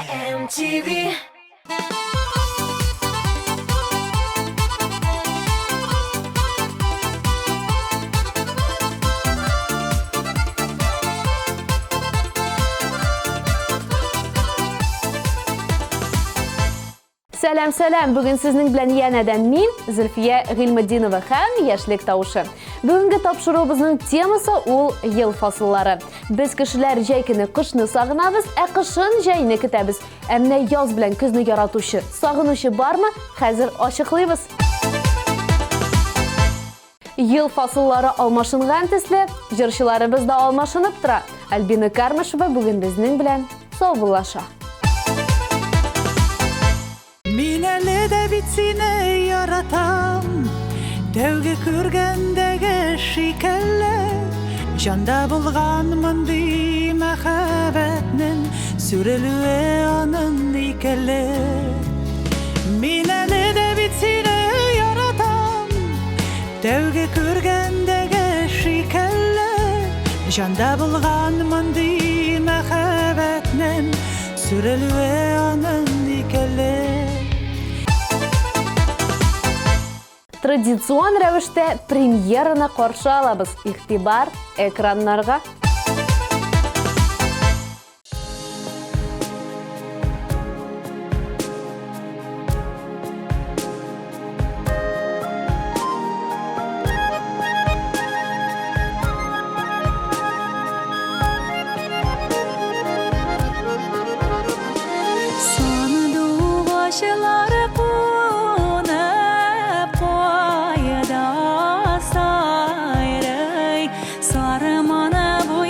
MTV. Сәлам, сәлам! Бүген сезнең белән янәдән мин, Зөлфия Гыйльметдинова һәм Яшьлек тавышы. Бүгенге тапшыруыбызның темасы ул ел фасыллары. Без кешеләр җәй көне кышны сагынабыз, ә кышын җәйне көтәбез. Ә менә яз белән көзне яратучы, сагынучы бармы? Хәзер ачыклыйбыз. Ел фасыллары алмашынган төсле, җырчыларыбыз да алмашынып тора. Альбина Кармышева бүген безнең белән саубуллаша. Мин әле дә бит сине яратам, Тәүге күргәндәге шикелле. Җанда булган мондый мәхәббәтнең Сүрелүе аның икеле. Мин әле дә бит сине яратам, Тәүге күргәндәге шикелле. Җанда булган мондый мәхәббәтнең Сүрелүе аның икеле. Традицион рәвештә премьераны каршы алабыз. Игътибар экраннарга! Сандугачлар кунып кайда сайрый, Сарманы буйлап.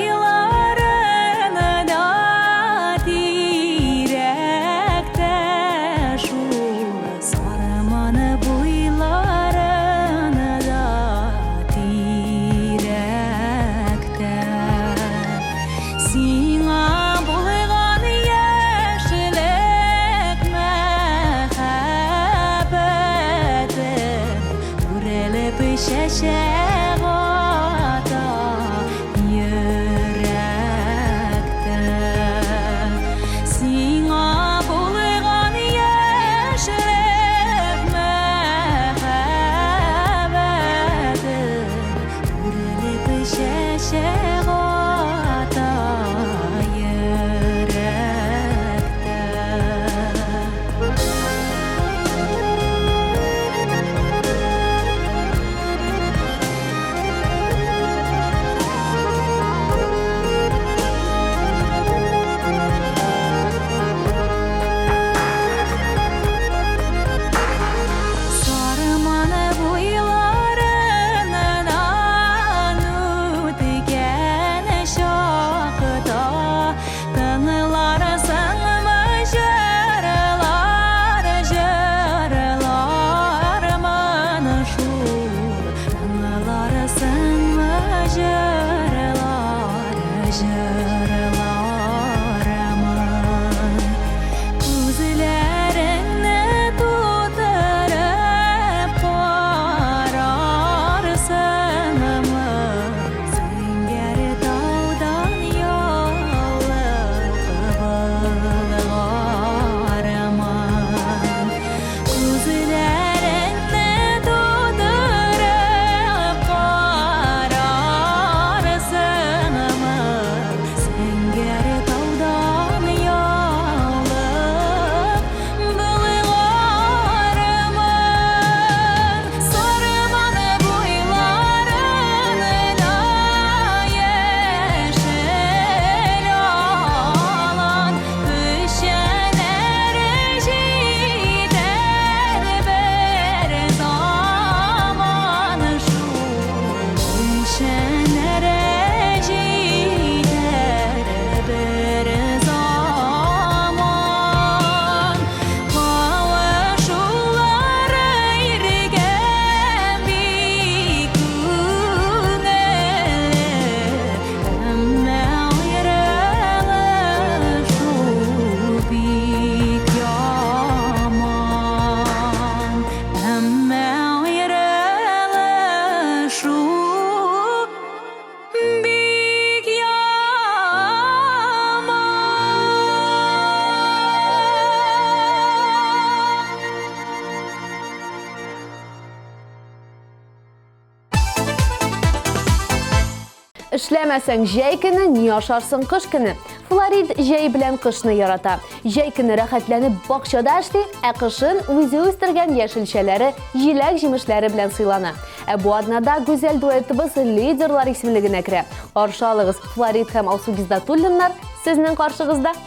Эшләмәсәң җәй көне, ни ашарсың кыш көне? Флорид җәй белән кышны ярата. Җәй көне рәхәтләнеп бакчада эшли, ә кышын үзе үстергән яшелчәләре, җиләк-җимешләре белән сыйлана. Ә бу атнада гүзәл дуэтыбыз лидерлар исемлегенә керә. Каршы алыгыз, Флорид һәм Алсу Гиздатуллиннар сезнең каршыгызда.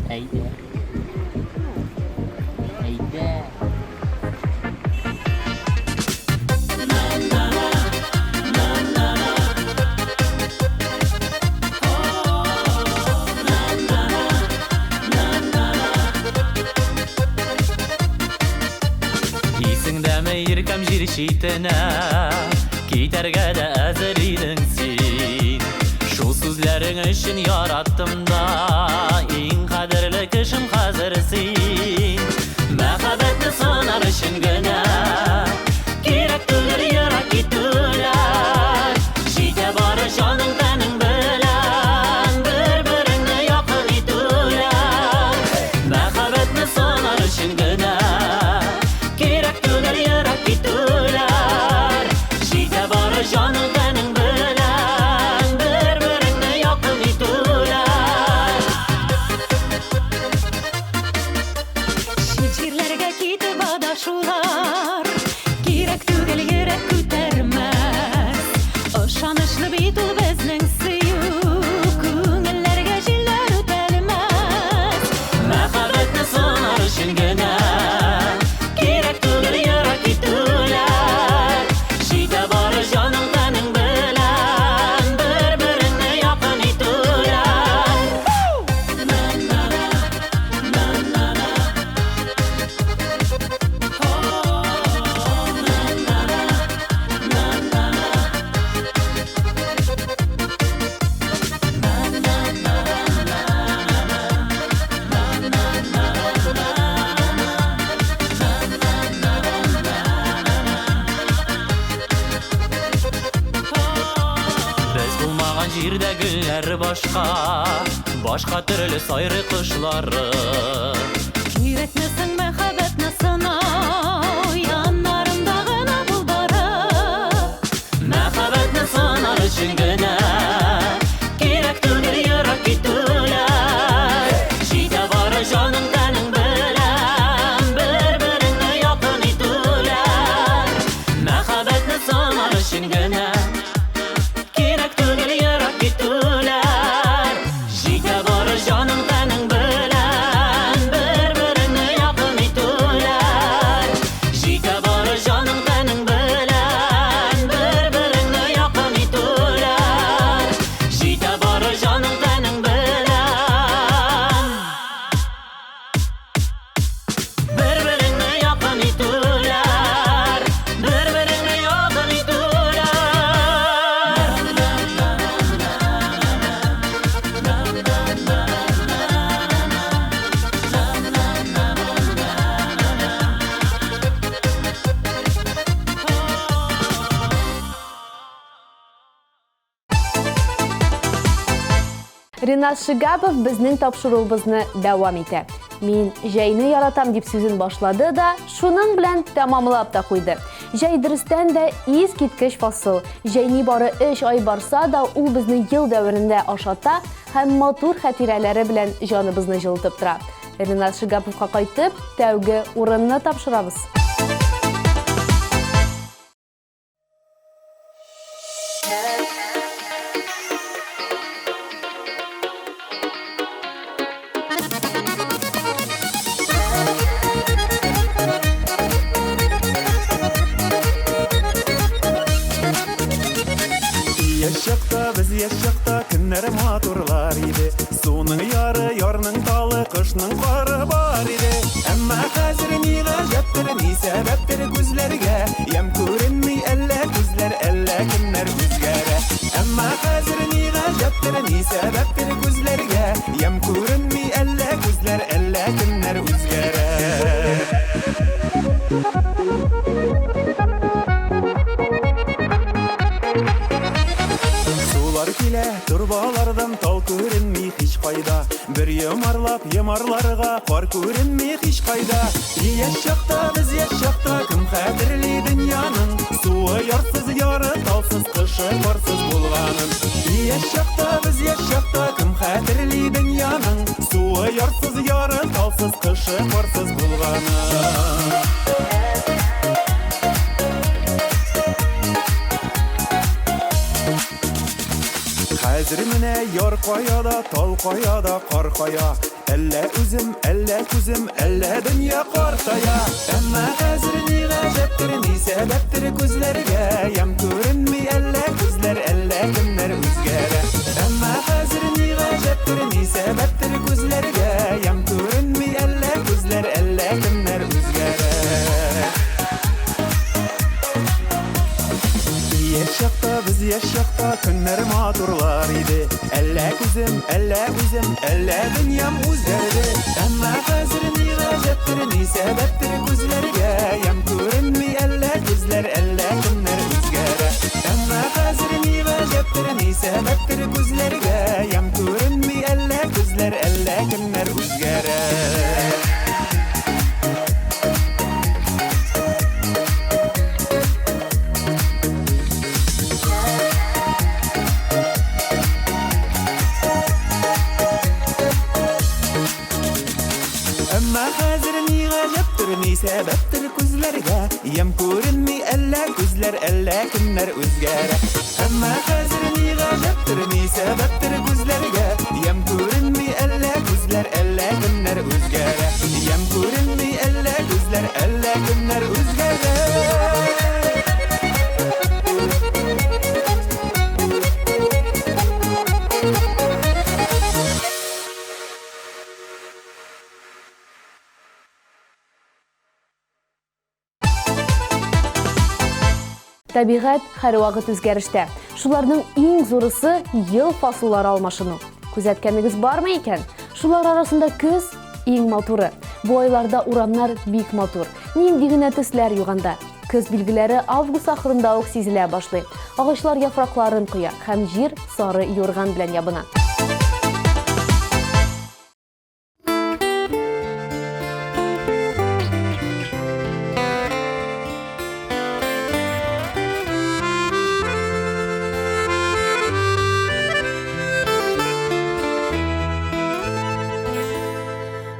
Әйдә. Әйдә. Исеңдәме иркәм җир читенә Китәргә дә әзер идең син. Шул сүзләрең өчен яраттым да, Иң кадерле кешем хәзер син. Мәхәббәтне сынар өчен генә Кирәк түгел ерак китүләр. Җитә бары җаның тәнең белән Бер-береңне якын итүләр. Мәхәббәтне сынар өчен генә Кирәк түгел ерак китүләр. Җитә бары җаның тәнең белән Бер-береңне якын итүләр. Чит җирләргә китеп адашулар Кирәк түгел, йөрәк күтәрмәс. Ышанычлы бит ул безнең сөю, Күңелләргә җилләр үтәлмәс. Мәхәббәтне сынар өчен генә Кирәк түгел ерак китүләр. Җитә бары җаның тәнең белән Бер-береңне якын итүләр. Без булмаган җирдә гөлләр башка, Башка төрле сайрый кошлары. Кирәкмәсең мәхәббәтне сынау, Яннарымда гына бул бары. Мәхәббәтне сынар өчен генә Кирәк түгел ерак китүләр. Җитә бары җаның тәнең белән Бер-береңне якын итүләр. Мәхәббәтне сынар өчен генә Кирәк түгел ерак китүләр. Җитә бары җаның тәнең белән Бер-береңне якын итүләр. Җитә бары җаның тәнең белән Бер-береңне якын итүләр. Җитә бары җаның тәнең белән Бер-береңне якын итүләр. Бер-береңне якын итүләр. Ринас Шигапов безнең тапшыруыбызны дәвам итә. Мин җәйне яратам дип сүзен башлады да, шуның белән тәмамлап та куйды. Җәй дөрестән дә искиткеч фасыл. Җәй нибары 3 ай барса да, ул безне ел дәверендә ашата һәм матур хатирәләре белән җаныбызны җылытып тора. Ринас Шигаповка кайтып, тәүге урынны тапшырабыз. Яшь чакта, без яшь чакта көннәр матурлар иде. Суның яры, ярның талы, кышның кары бар иде. Әмма хәзер ни гаҗәптер, ни сәбәптер күзләргә Ямь күренми, әллә күзләр, әллә кемнәр үзгәрә. Әмма хәзер ни гаҗәптер, ни сәбәптер күзләргә Ямь күренми, әллә күзләр, әллә кемнәр үзгәрә. Сулар килә торбалардан, тал күренми һич. кайда? Бер йомарлап йомарларга кар күренми һич кайда. Яшь чакта без яшь чакта кем хәтерли дөньяның суы ярсыз, яры талсыз, кышы карсыз булганын. Яшь чакта без яшь чакта кем хәтерли дөньяның суы ярсыз, яры талсыз, кышы карсыз булганын. Хәзер менә яр кая да, тал кая да, кар кая. Әллә үзем, әллә күзем, әллә дөнья картая. Әмма хәзер ни гаҗәптер, ни сәбәптер күзләргә ямь күренми, әллә күзләр, әллә кемнәр үзгәрә. Әмма хәзер ни гаҗәптер, ни сәбәптер күзләргә ямь күренми, әллә күзләр, әллә кемнәр үзгәрә. Яшь чакта без яшь чакта көннәр матурлар иде. Әллә күзем, әллә үзем, әллә дөньям үзгәрде. Әмма хәзер ни гаҗәптер, ни сәбәптер күзләргә ямь күренми, әллә күзләр, әллә кемнәр үзгәрә. Әмма хәзер ни гаҗәптер, ни сәбәптер күзләргә ямь күренми, әллә күзләр, әллә кемнәр үзгәрә. Әмма хәзер ни гаҗәптер, ни сәбәптер күзләргә ямь күренми, әллә күзләр, әллә кемнәр үзгәрә. Әмма хәзер ни гаҗәптер, ни сәбәптер күзләргә ямь күренми, әллә күзләр, әллә кемнәр үзгәрә. Ямь күренми, әллә күзләр, әллә кемнәр үзгәрә. Табигать һәрвакыт үзгәрештә. Шуларның иң зурысы ел фасыллары алмашыну. Күзәткәнегез бармы икән? Шулар арасында көз иң матуры. Бу айларда урамнар бик матур. Нинди генә төсләр юганда. Көз билгеләре август ахырында ук сизелә башлый. Агачлар яфракларын коя һәм җир сары юрган белән ябына.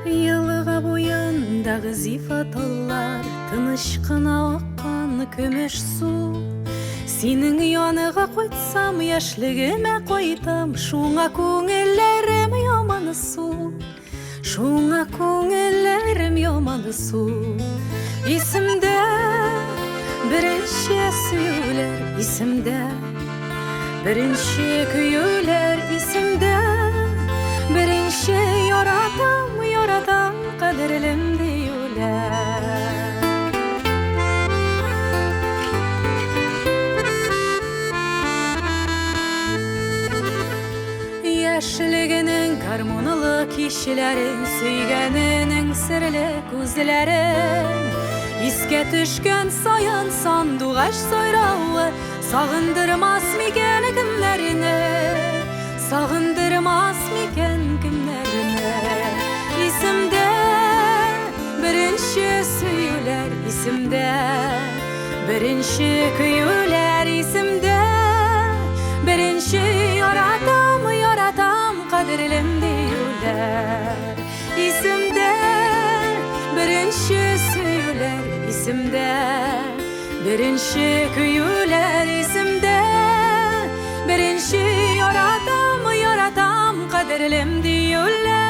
Елга буендагы зифа таллар, тыныч кына аккан көмеш су. Синең яныга кайтсам, яшьлегемә кайтам, шуңа күңелләрем ямансу. Шуңа күңелләрем ямансу. Исемдә беренче сөюләр, исемдә беренче көюләр, исемдә беренче яратам, яратам, кадерлем диюләр. Яшьлегенең гармунлы кичләрен, сөйгәненең серле күзләрен искә төшкән саен сандугач сайравы сагындырмас микән кемнәрне, сагындырмас микән кемнәрне. Исемдә беренче сөюләр, исемдә беренче көюләр, исемдә беренче яратам, яратам, кадерлем диюләр. Исемдә беренче сөюләр, исемдә беренче көюләр, исемдә беренче яратам, яратам, кадерлем диюләр.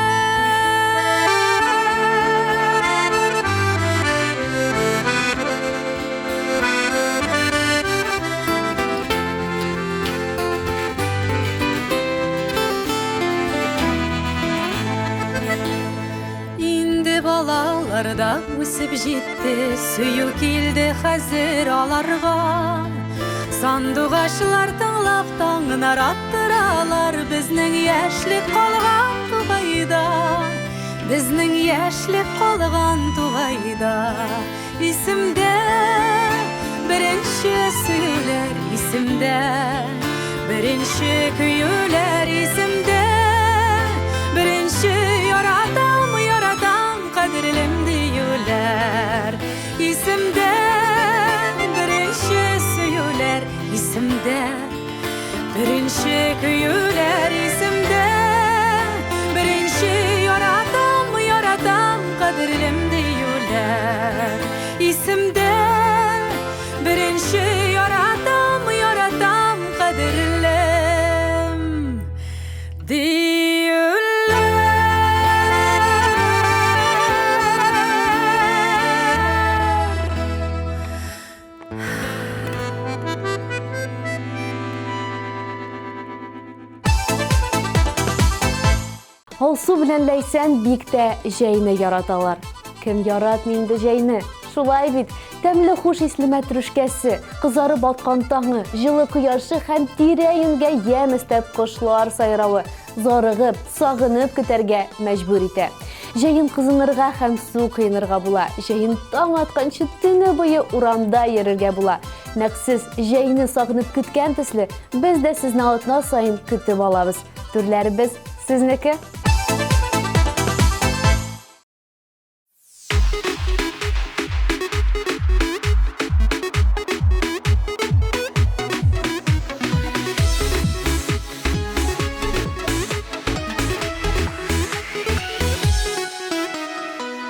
Инде балалар да үсеп җитте, сөю килде хәзер аларга. Сандугачлар тыңлап таңнар аттыралар, безнең яшьлек калган тугайда, безнең яшьлек калган тугайда. Исемдә беренче сөюләр, исемдә беренче көюләр, исемдә Беренче көюләр исемдә. Беренче яратам, яратам, кадерлем диюләр исемдә. Беренче яратам, яратам, кадерлем диюләр. Алсу белән Ләйсән бик тә җәйне яраталар. Кем яратмый инде җәйне? Шулай бит, тәмле хуш исле мәтрүшкәсе, кызарып аткан таңы, җылы кояшы һәм тирә-юньгә ямь өстәп кошлар сайравы зарыгып, сагынып көтәргә мәҗбүр итә. Җәен кызынырга һәм су коенырга була. Җәен таң атканчы төне буе урамда йөрергә була. Нәкъ сез җәйне сагынып көткән төсле, без дә сезне атна саен көтеп алабыз. Түрләребез сезнеке.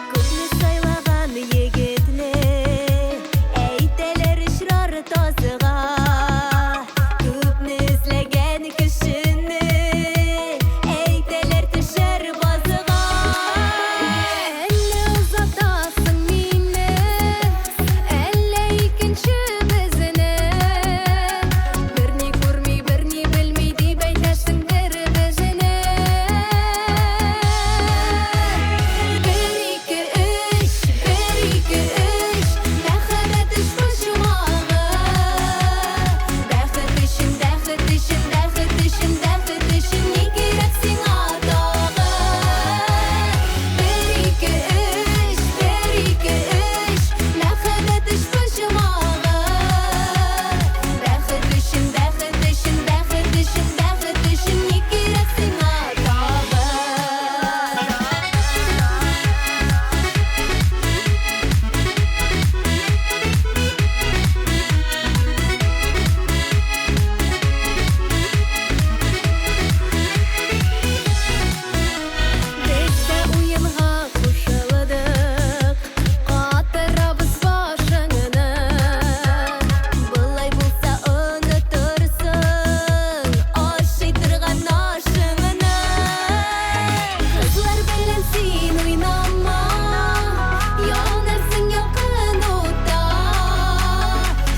Күпне сайлаган егетне әйтәләр очрар тазыга. Күпне эзләгән кешене әйтәләр төшәр базыга. Әллә озатасың мине, әллә икенче безне. Берни күрми, берни белми дип әйтәсең бер безне. Бер, ике, өч, бер, ике, өч, мәхәббәт өч почмагы. Бәхет өчен, бәхет өчен, бәхет өчен, бәхет өчен ни кирәк сиңа тагы? Бер, ике, өч, бер, ике, өч, мәхәббәт өч почмагы. Бәхет өчен, бәхет өчен, бәхет өчен, бәхет өчен ни кирәк сиңа тагы? Без дә уенга кушылдык, катырабыз башыңны. Болай булса онытырсың ашый торган ашыңны. Кызлар белән син уйнама, янарсың якын утта.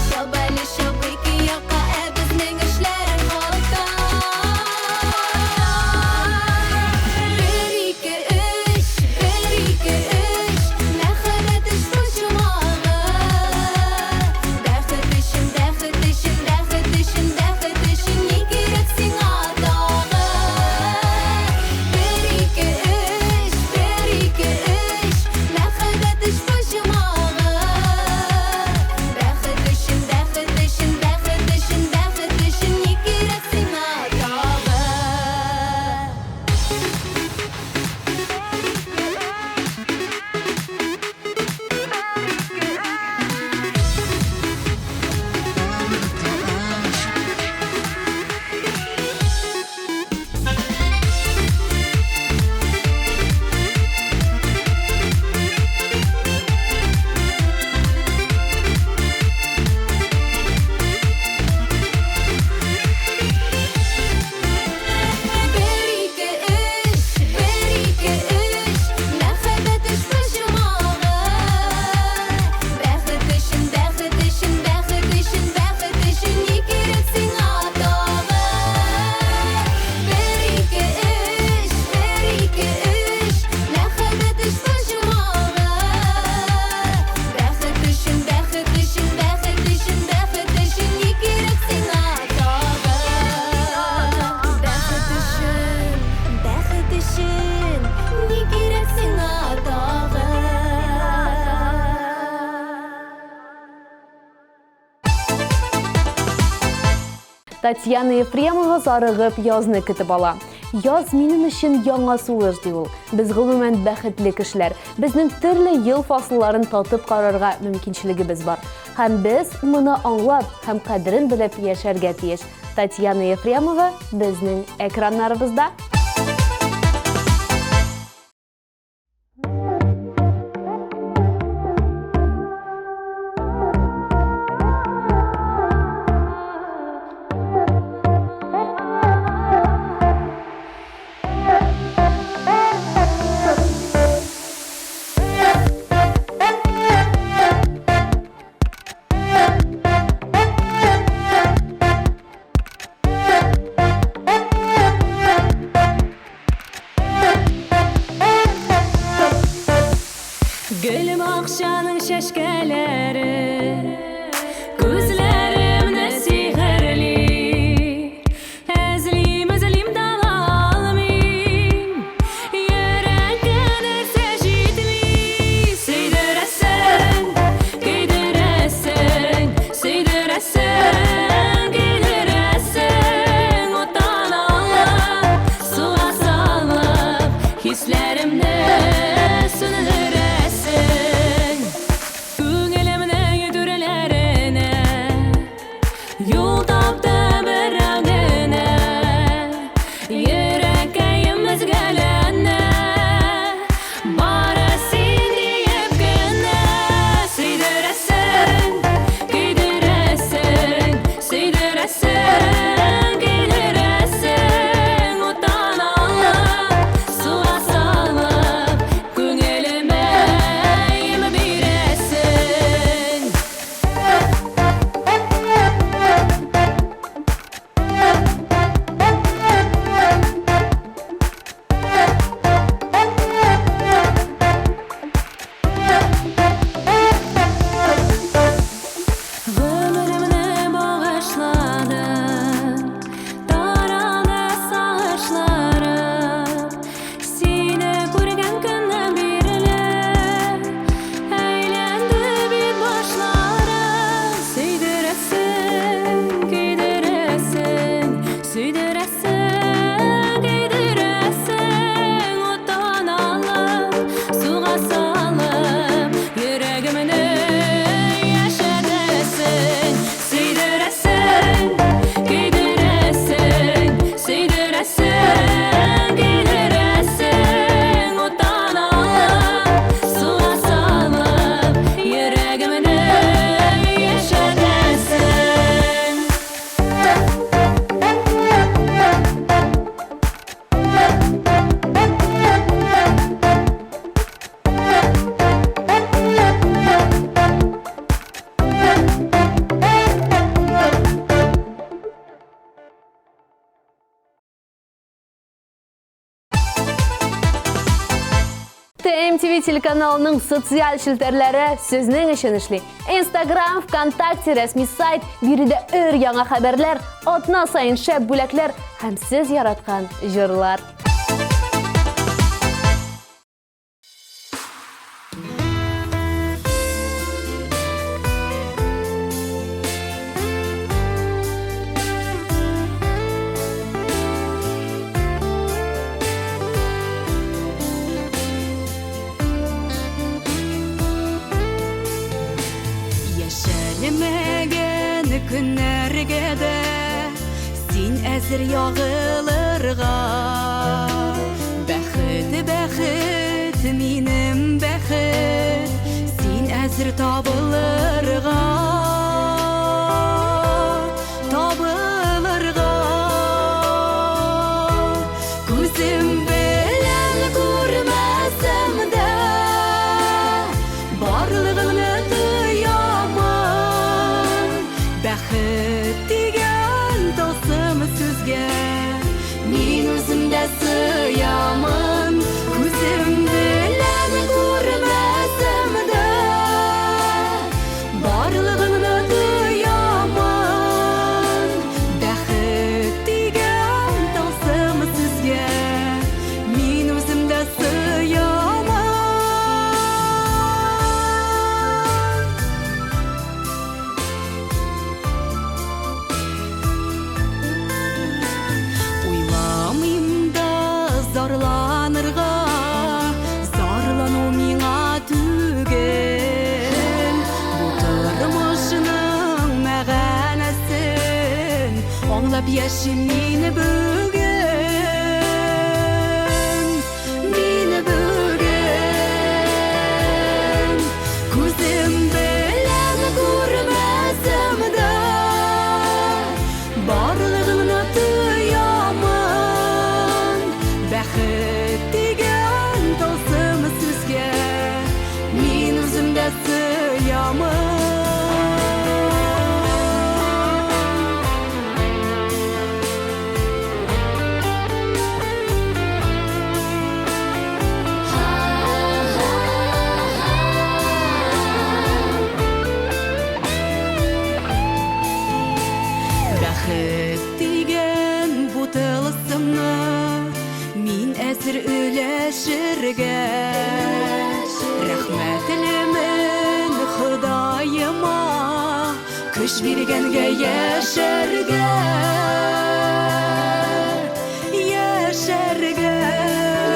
Чап әле, чап ике якка, ә безнең эшләр хата. Бер, ике, өч, бер, ике, өч, мәхәббәт өч почмагы. Бәхет өчен, бәхет өчен, бәхет өчен, бәхет өчен ни кирәк сиңа тагы? Бер, ике, өч, бер, ике, өч, мәхәббәт өч почмагы. Бәхет өчен, бәхет өчен, бәхет өчен, бәхет өчен ни кирәк сиңа тагы? Бер, ике, өч, бер, ике, өч, мәхәббәт өч почмагы. Бәхет өчен, бәхет өчен, бәхет өчен, бәхет өчен ни кирәк сиңа тагы? Бер, ике, өч, бер, ике, өч, мәхәббәт өч почмагы. Бәхет өчен, бәхет өчен, бәхет өчен, бәхет өчен ни кирәк сиңа тагы? Бәхет өчен, бәхет өчен ни кирәк сиңа тагы? Татьяна Ефремова зарыгып язны көтеп ала. Яз минем өчен яңа сулыш, ди ул. Без гомумән бәхетле кешеләр. Безнең төрле ел фасылларын татып карарга мөмкинчелегебез бар. Һәм без моны аңлап һәм кадерен белеп яшәргә тиеш. Татьяна Ефремова безнең экраннарыбызда. Гөл бакчаның чәчкәләре Күзләремне сихерли. Эзлим, эзлим, таба алмыйм. Йөрәккә нәрсә җитми? Сөйдерәсең, көйдерәсең, сөйдерәсең, көйдерәсең. Уттан алып, суга салып, хисләремне сүндерәсең. Күңелемнең түрләренә юл тапты берәү генә. Йөрәккәем өзгәләнә, бары син диеп кенә. Сөйдерәсең, көйдерәсең, сөйдерәсең, көйдерәсең. Уттан алып, суга салып, күңелемә им бирәсең. Гомеремне багышладым, таралды сагышларым. Сине күргән көннән бирле әйләнде бит башларым. Сөйдерәсең, көйдерәсең, сөйдерәсең, көйдерәсең. Уттан алып, суга салып, йөрәгемне яшәтәсең. Сөйдерәсең, көйдерәсең, сөйдерәсең, көйдерәсең. Уттан алып, суга салып, йөрәгемне яшәтәсең. ТМТВ телеканалының социаль челтәрләре сезнең өчен эшли. Инстаграм, ВКонтакте, рәсми сайт, биредә өр яңа хәбәрләр, атна саен шәп бүләкләр һәм сез яраткан җырлар. Яшәлмәгән көннәргә дә син әзер ягылырга. Бәхет, бәхет, минем бәхет, син әзер табылырга. Табылырга. Күзем белән күрмәсәм дә, барлыгыңны тоямын. Бәхет дигән тылсым сүзгә мин үзем дә сыямын. Күзем белән күрмәсәм дә, барлыгыңны тоямын. Бәхет дигән тылсым сүзгә мин үзем дә сыямын. Тыңлап яшим мин бүген, мин бүген. Күзем белән күрмәсәм дә, барлыгыңны тоямын. Бәхет дигән тылсым сүзгә мин үзем дә сыямын. Бәхет дигән бу тылсымны мин әзер өләшергә. Рәхмәтлемен Ходаема, көч биргәнгә яшәргә. Яшәргә.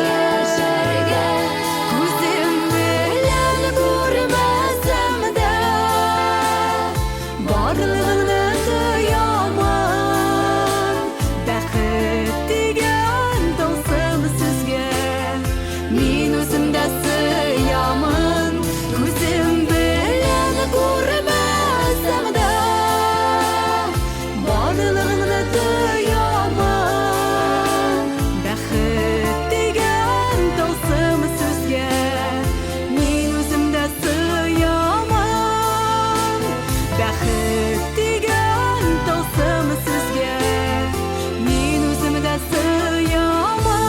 Яшәргә. Күзем белән күрмәсәм дә, барлыгыңны тоямын. Бәхет дигән тылсым сүзгә мин үзем дә сыямын. Күзем белән күрмәсәм дә, барлыгыңны тоямын. Бәхет дигән тылсым сүзгә мин үзем дә сыямын. Бәхет дигән тылсым сүзгә мин үзем дә сыямын.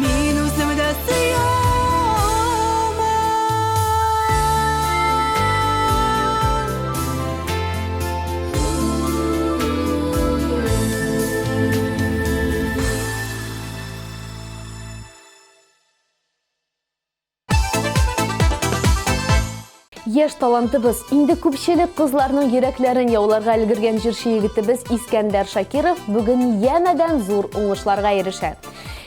Мин үзем дә сыямын. Яшь талантыбыз, инде күпчелек кызларның йөрәкләрен яуларга өлгергән җырчы егетебез Искәндәр Шакиров бүген янәдән зур уңышларга ирешә.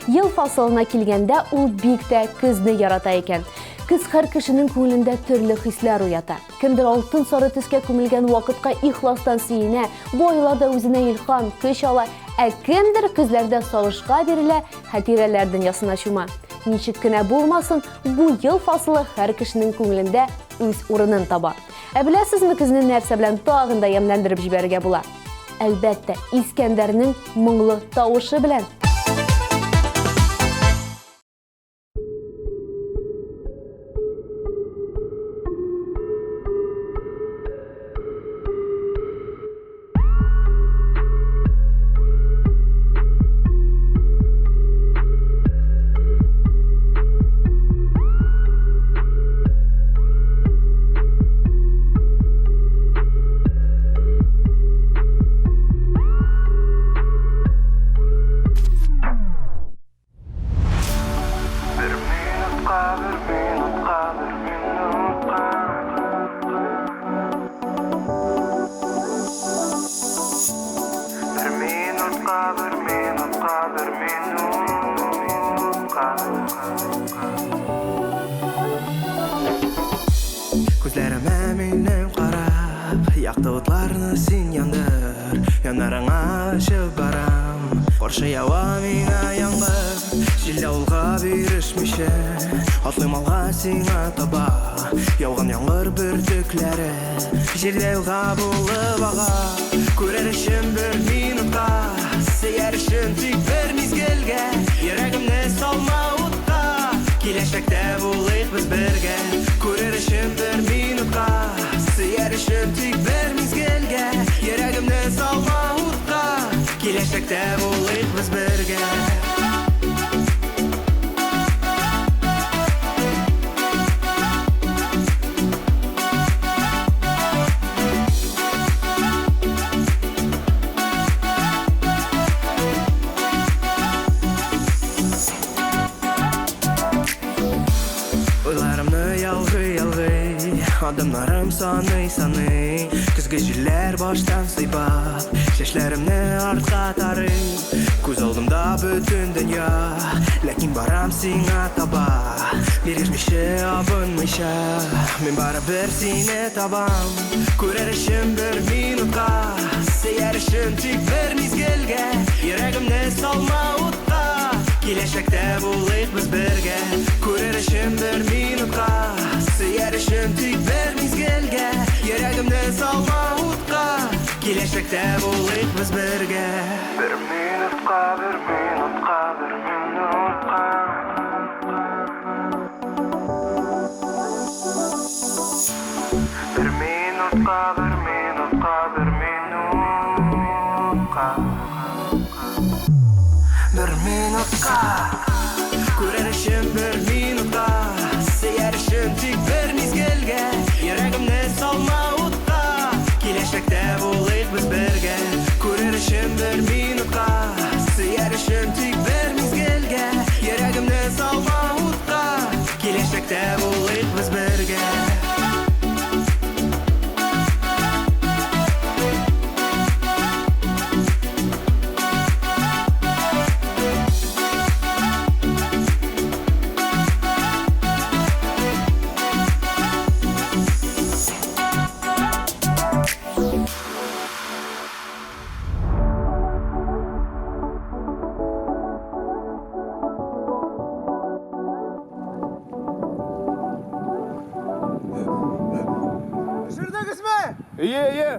Ел фасылына килгәндә ул бик тә көзне ярата икән. Көз һәр кешенең күңелендә төрле хисләр уята. Кемдер алтын сары төскә күмелгән вакытка ихластан сөенә, бу айларда үзенә илһам, көч ала, ә кемдер көзләрдә сагышка бирелә, хатирәләр дөньясына чума. Ничек кенә булмасын, бу ел фасылы һәр кешенең күңелендә үз урынын таба. Ә беләсезме, көзне нәрсә белән тагын да ямьләндереп җибәрергә була? Әлбәттә, Искәндәрнең моңлы тавышы белән. Бер минутка, бер минутка, бер минутка. Бер минутка, бер минутка, бер минутка. Күзләремә минем карап, якты утларны син яндыр, яннарыңа очып барам. Каршы ява миңа яңгыр, җил давылга бирешмичә, атлыйм алга сиңа таба. Яуган яңгыр бөртекләре җирдә елга булып ага. Күрер өчен бер минутка, сөяр өчен тик бер мизгелгә, йөрәгемне салма утка, киләчәктә булыйк без бергә. Күрер өчен бер минутка, сөяр өчен тик бер мизгелгә, йөрәгемне салма утка, киләчәктә булыйк без бергә. Уйларымны ялгый-ялгый, адымнарым саный-саный, көзге җилләр баштан сыйпап, чәчләремне артка тарый. Күз алдымда бөтен дөнья, ләкин барам сиңа таба. Бирешмичә, абынмыйча, мин барыбер сине табам. Күрер өчен бер минутка, сөяр өчен өчен тик бер мизгелгә, йөрәгемне салма утка. Киләчәктә булыйк без бергә. Күрер өчен бер минутка, сөяр өчен тик бер мизгелгә, йөрәгемне салма утка. Киләчәктә булыйк без бергә. Бер минутка, бер минутка, бер минутка. Бер минутка, бер минутка, бер минутка. Бер минутка. Күрер өчен бер минутка, сөяр өчен тик бер мизгелгә, йөрәгемне салма утка. Киләчәктә булыйк без бергә. Күрер өчен бер минутка, сөяр өчен тик бер мизгелгә, йөрәгемне салма утка. Киләчәктә булыйк без бергә. Төшердегезме? Ие, ие.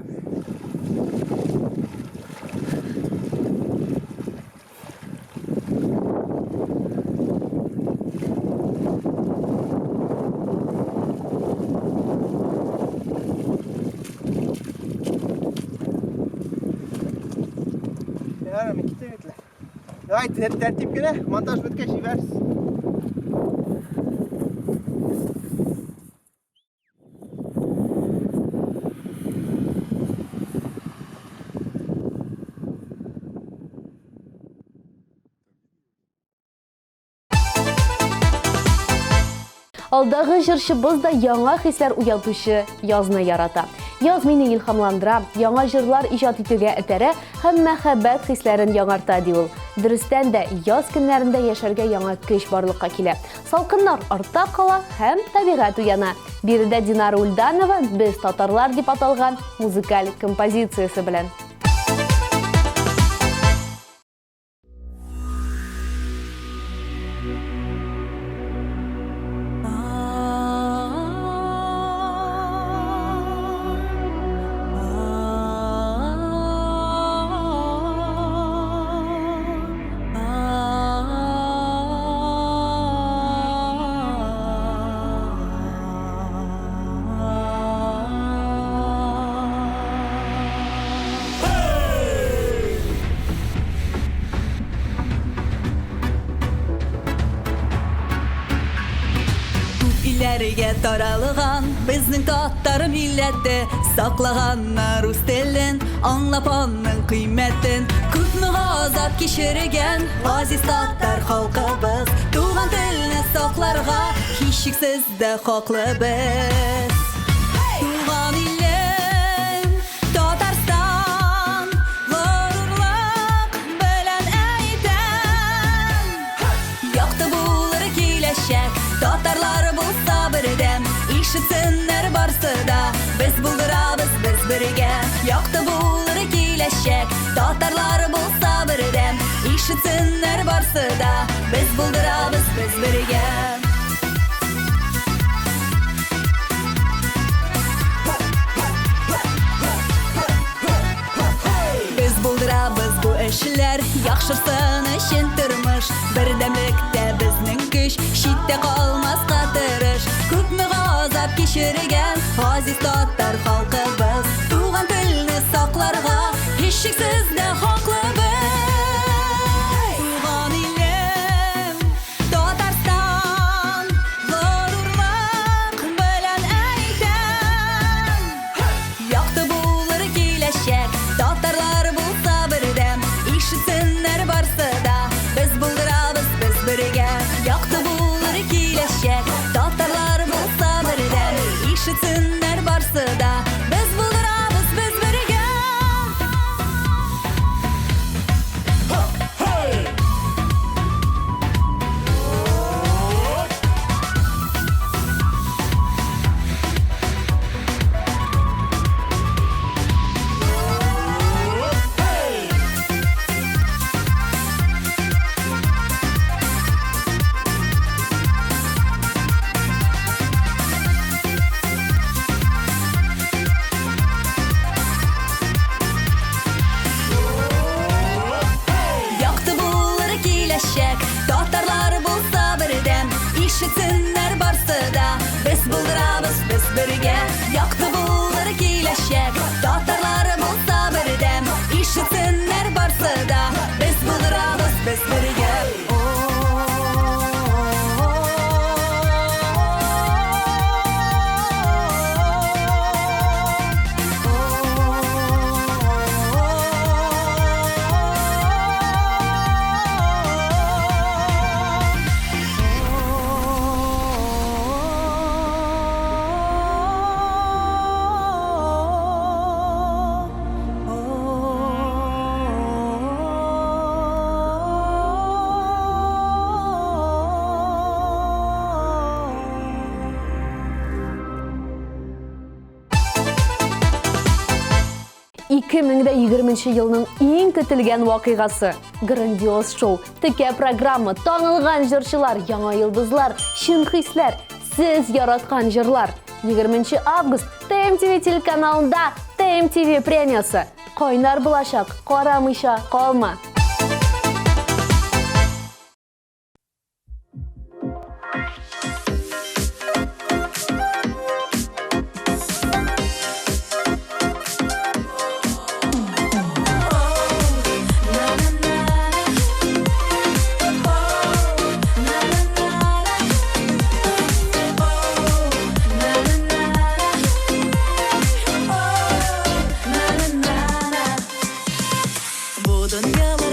Ярар, мин китәм бит. Давай, тәртип кенә, монтаж беткәч җибәрсез. Алдагы җырчыбыз да яңа хисләр уятучы язны ярата. Яз мине илһамландыра, яңа җырлар иҗат итүгә этәрә һәм мәхәббәт хисләрен яңарта, ди ул. Дөрестән дә, яз көннәрендә яшәргә яңа көч барлыкка килә. Салкыннар артта кала һәм табигать уяна. Биредә Динара Ульданова «Без татарлар» дип аталган музыкаль композициясе белән. Күп илләргә таралган безнең татар милләте, саклаганнар үз телен, аңлап аның кыйммәтен. Күпме газап кичергән газиз татар халкыбыз, туган телне сакларга һичшиксез дә хаклы без. Туган илем, Татарстан, горурлык белән әйтәм. Якты булыр киләчәк, татарлар булса бердәм, ишетсеннәр барсы да, без булдырабыз без бергә. Якты булыр киләчәк, татарлар булса бердәм, ишетсеннәр барсы да, без булдырабыз без бергә. Без булдырабыз бу эшләр, яхшырсын өчен тормыш. Бердәмлектә безнең көч, читтә калмаска тырыш. Күпме газап кичергән газиз татар халкыбыз, туган телне сакларга һичшиксез дә хаклы без. Туган илем, Татарстан, горурлык белән әйтәм. Якты булыр киләчәк, татарлар булса бердәм, ишетсеннәр барсы да, без булдырабыз без бергә. Якты булыр киләчәк, татарлар булса бердәм, ишетсеннәр барсы да, без бергә. Якты булыр киләчәк, татарлар булса бердәм. Ишетсеннәр барсы да, без булдырабыз, без бергә. Егерменче елның иң көтелгән вакыйгасы. Грандиоз шоу, текә программа, танылган җырчылар, яңа йолдызлар, чын хисләр, сез яраткан җырлар. 20 август ТМТВ телеканалында ТМТВ премиясе. Кайнар булачак, карамыйча калма. Бу дөньялар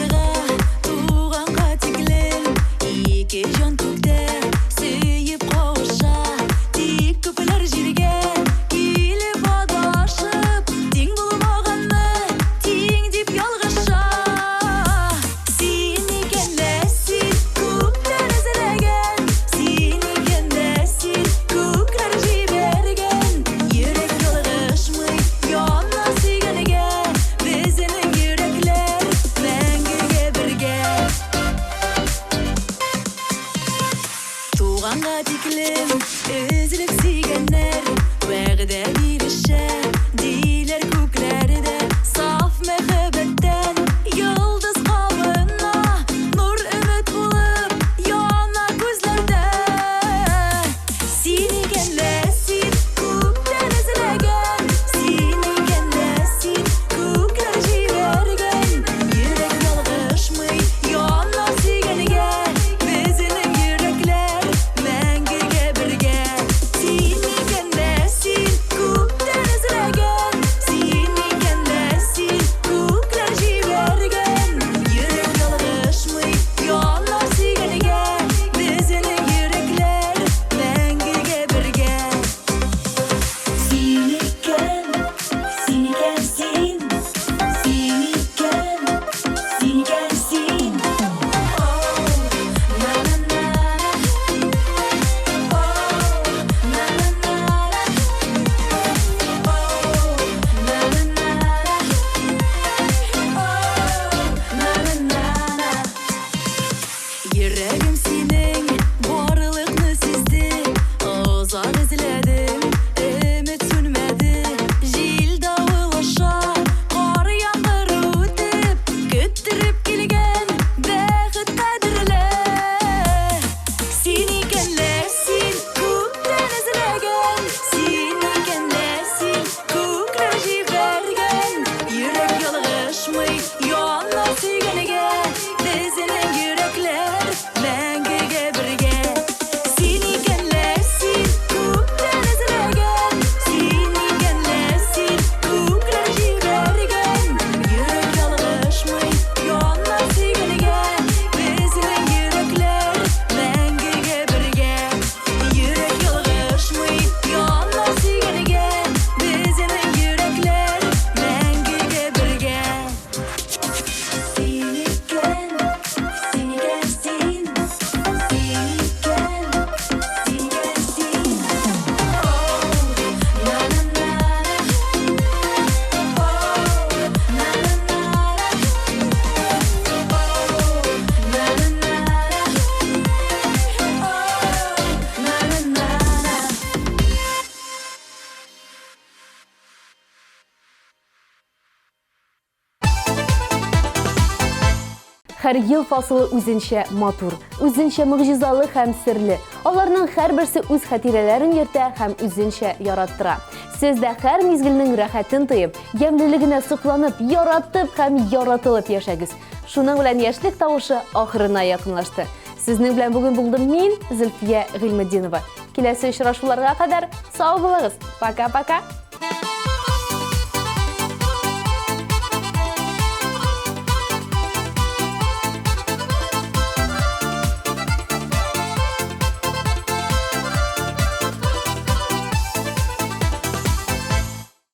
Һәр ел фасылы үзенчә матур, үзенчә могҗизалы һәм серле. Аларның һәрберсе үз хатирәләрен йөртә һәм үзенчә яраттыра. Сез дә һәр мизгелнең рәхәтен тоеп, ямьлелегенә сокланып, яратып һәм яратылып яшәгез. Шуның белән яшьлек тавышы ахырына якынлашты. Сезнең белән бүген булдым мин, Зөлфия Гыйльметдинова. Киләсе очрашуларга кадәр сау булыгыз. Пока-пока.